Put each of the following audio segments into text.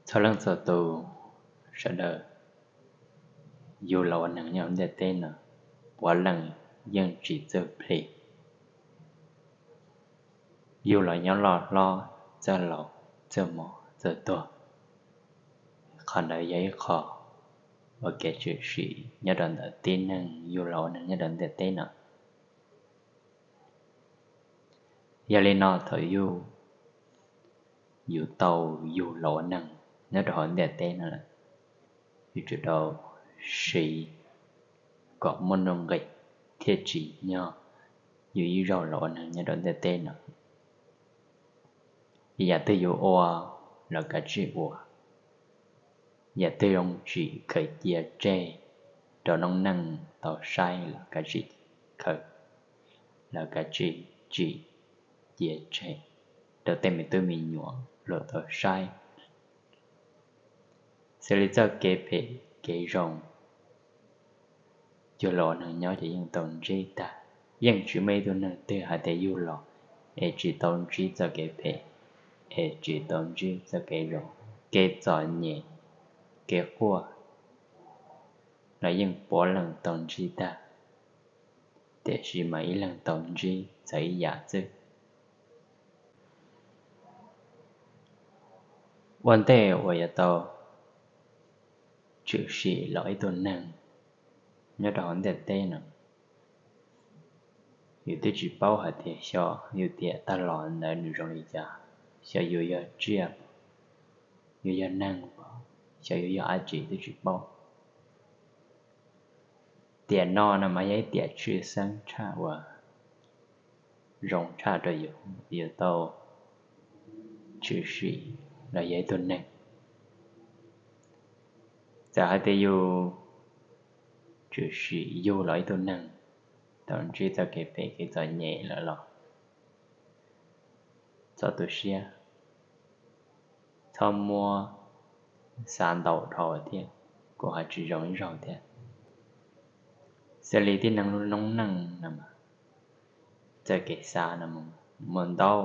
Txhua leej txhua tus, sawv daws yug los ua neeg nyob hauv ntiaj teb no, puav leej yeej tsis txawj plig. Yug los nyob loj hlob, txawj laus, txawj mos txawj tuag. Qhov ntawd yog ib qho ua kev tshwm sim nyob rau ntawm tib neeg yug los ua neeg nyob rau ntiaj teb no. Yog li no thaum yug, yus tau yug los ua neeg nyob rau hauv ntiaj teb no lawm, yus tsum tau siv kom muaj nuj nqis thiaj tsim nyog yus ib zaug los ua neeg nyob rau ntiaj teb no. Yam twg yus ua los kav tsij ua, yam twg zoo tsim khaws cia tseg rau noob neej tau saib los kav tsij khaws, los kav tsij tsim cia tseg rau tej me tub me nyuam luag tau saib. Xws li txoj kev phem kev zoo, yug los ua neeg nyob ces yeej tau ntsib tag. Yeej tsis muaj ib tug neeg twg hais tias yug los es tsis tau ntsib txoj kev phem, es tsis tau ntsib txoj kev zoo. Kev txom nyem, kev quaj los yeej puav leej tau ntsib tag, tiam sis mas ib leeg tau ntsib txawm ib yam xwb. Ua ntej uas yuav tau tshwm sim los ib tug neeg nyob rau hauv ntiaj teb no, yus twb tsis paub hais tias xyov yus tiam tag los ntawd nws zoo li cas, xyov yus yog tsiaj, yus yog neeg, xyov yus yog dab tsi twb tsis paub. Tiam no no mas yog ib tiam tshwj xeeb tshaj uas zoo tshaj rau yus, yus tau tshwm sim los yog ib tug neeg. Txawm hais tias yus tshwm sim yug los ib tug neeg, tau ntsib txoj kev phem kev txom nyem lawm los txhob tu siab, txhob muab xav ntau dhau thiab, kuv ho tsis zoo ib zaug thiab. Xws li tib neeg lub noob neej no, txoj kev xav no muaj ntau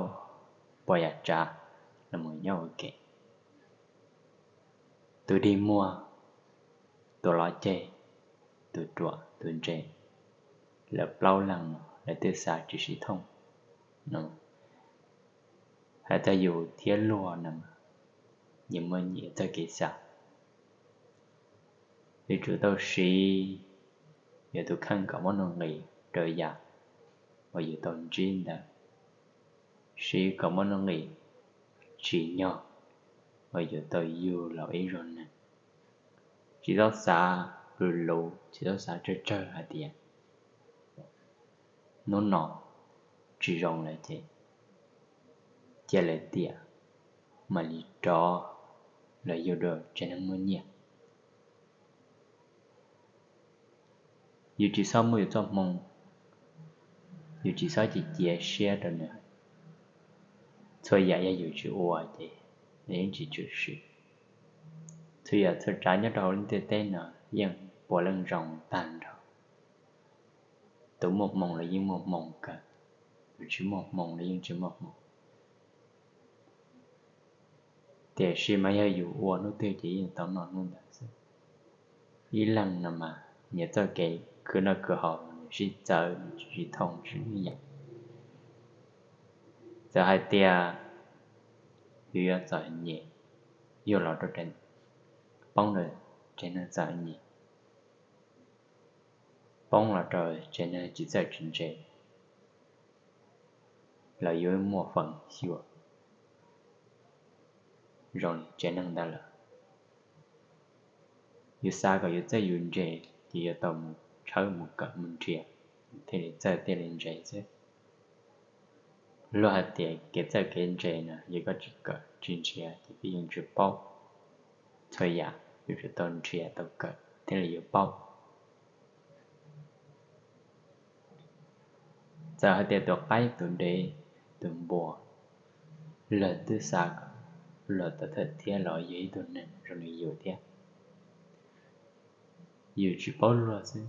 puas yam tsav los mus nyob ua ke. Tus dig muag, tus lov ceg, tus ruam tus ntse, lawv plaub leeg no lawv twb xav tsis sib thooj no. Hais txog yus thiab luag no, yus muaj nyias txoj kev xav. Yus tsum tau siv yus tus kheej kom muaj nuj nqis rau yam uas yus tau ntsib ntawd, siv kom muaj nuj nqis tsim nyog uas yus tau yug los ib zaug neeg. Tsis txhob xav lus luv, tsis txhob xav tsawg tsawg hais tias hnub no tsis zoo lawm ces cia lawv tiam, mam li rov los yug dua tsev neeg muaj nyiaj. Yus tsis txhob muab yus txoj hmoo, yus tsis txhob cia cia siab rau nws. Txhua yam yog yus tsis ua ces nws yeej tsis tshwm sim. Txhua yam txhua tsav nyob rau hauv lub ntiaj teb no yeej puav leej zoo tag nrho. Tus muaj hmoo los yeej muaj hmoo kawg, tus tsis muaj hmoo los yeej tsis muaj hmoo. Tiam sis mas yog yus ua hnub twg ces yeej tau noj hnub ntawd xwb. Ib leeg no mas nyias txoj kev khwv noj khwv haus, nws sib txawv, nws tsis sib thooj tsis ib yam. Txawm hais tias yus yuav txom nyem, yug los rau poob rau tsev neeg txom nyem, poob los rau tsev neeg tsis txawj tsis ntse, los yuav muaj feem xyuam zoo li tsev neeg ntawd lawm. Yus xav kom yus txawj yus ntse ces yuav tau mus tshawb mus kawm mus nrhiav thiaj li txawj thiaj li ntse xwb. Luag hais tias kev txawj kev ntse no yog koj tsis kawm tsis nrhiav ces koj yeej tsis paub. Txhua yam yuav tsum tau nrhiav tau kawm thiaj li yuav paub. Txawm hais tias tus qaib tus dev tus npua, luag twb xav kom luag tau tham thiab los yog ib tug neeg zoo li yus thiab. Yus tsis paub luag xwb,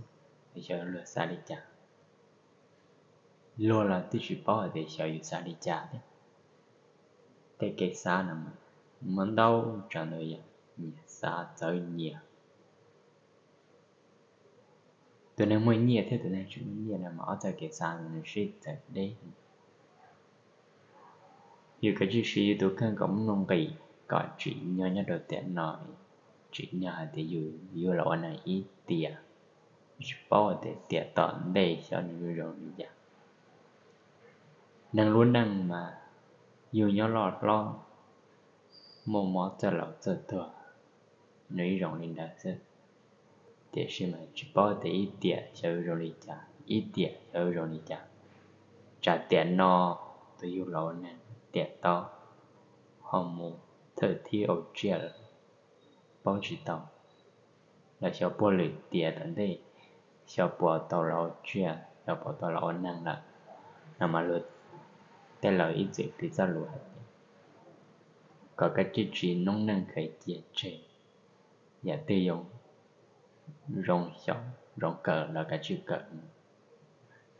xyov luag xav li cas. Luag los twb tsis paub hais tias xyov yus xav li cas thiab. Tej kev xav no mas muab ntaub tso ntawd yog nyias xav txawv nyias. Tus neeg muaj nyiaj thiab tus neeg tsis muaj nyiaj no mas ob txoj kev xav ntawd nws sib txawv deb. Yus kav tsij siv yus tus kheej kom muaj nuj nqis kom tsim nyog nyob rau tiam no, tsim nyog hais tias yus yuav los ua neeg ib tiam, tsis paub tias tiam tom ntej xyov nws yuav zoo li cas. Neeg lub neej mas yus nyob loj hlob, muaj mob txawj laus txawj tuag, nws ib zoo li ntawd xwb. Tiam sis mas tsis paub tias ib tiam xyov yuav zoo li cas, ib tiam xyov yuav zoo li cas. Tsam tiam no tus yug los ua neeg tiam tau ho mus thawj thib ua tsiaj lawm, paub tsis tau. Los xyov puag lwm tiam tom ntej, xyov puas tau los ua tsiaj, xyov puas tau los ua neeg lawm. No mas luag tej laus ib txwm piv txoj lus hais tias kom kav tsij tsis noob neej khaws cia tseg, yam twg zoo xyaum zoo kawm los kav tsij kawm,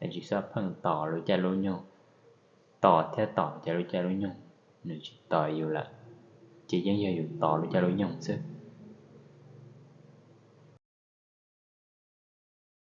es tsis txhob pheej tos lub caij lub nyoog, tos thiab tos ces lub caij lub nyoog nws tsis tos yus lawm, ces yeej yog yus tos lub caij lub nyoog xwb.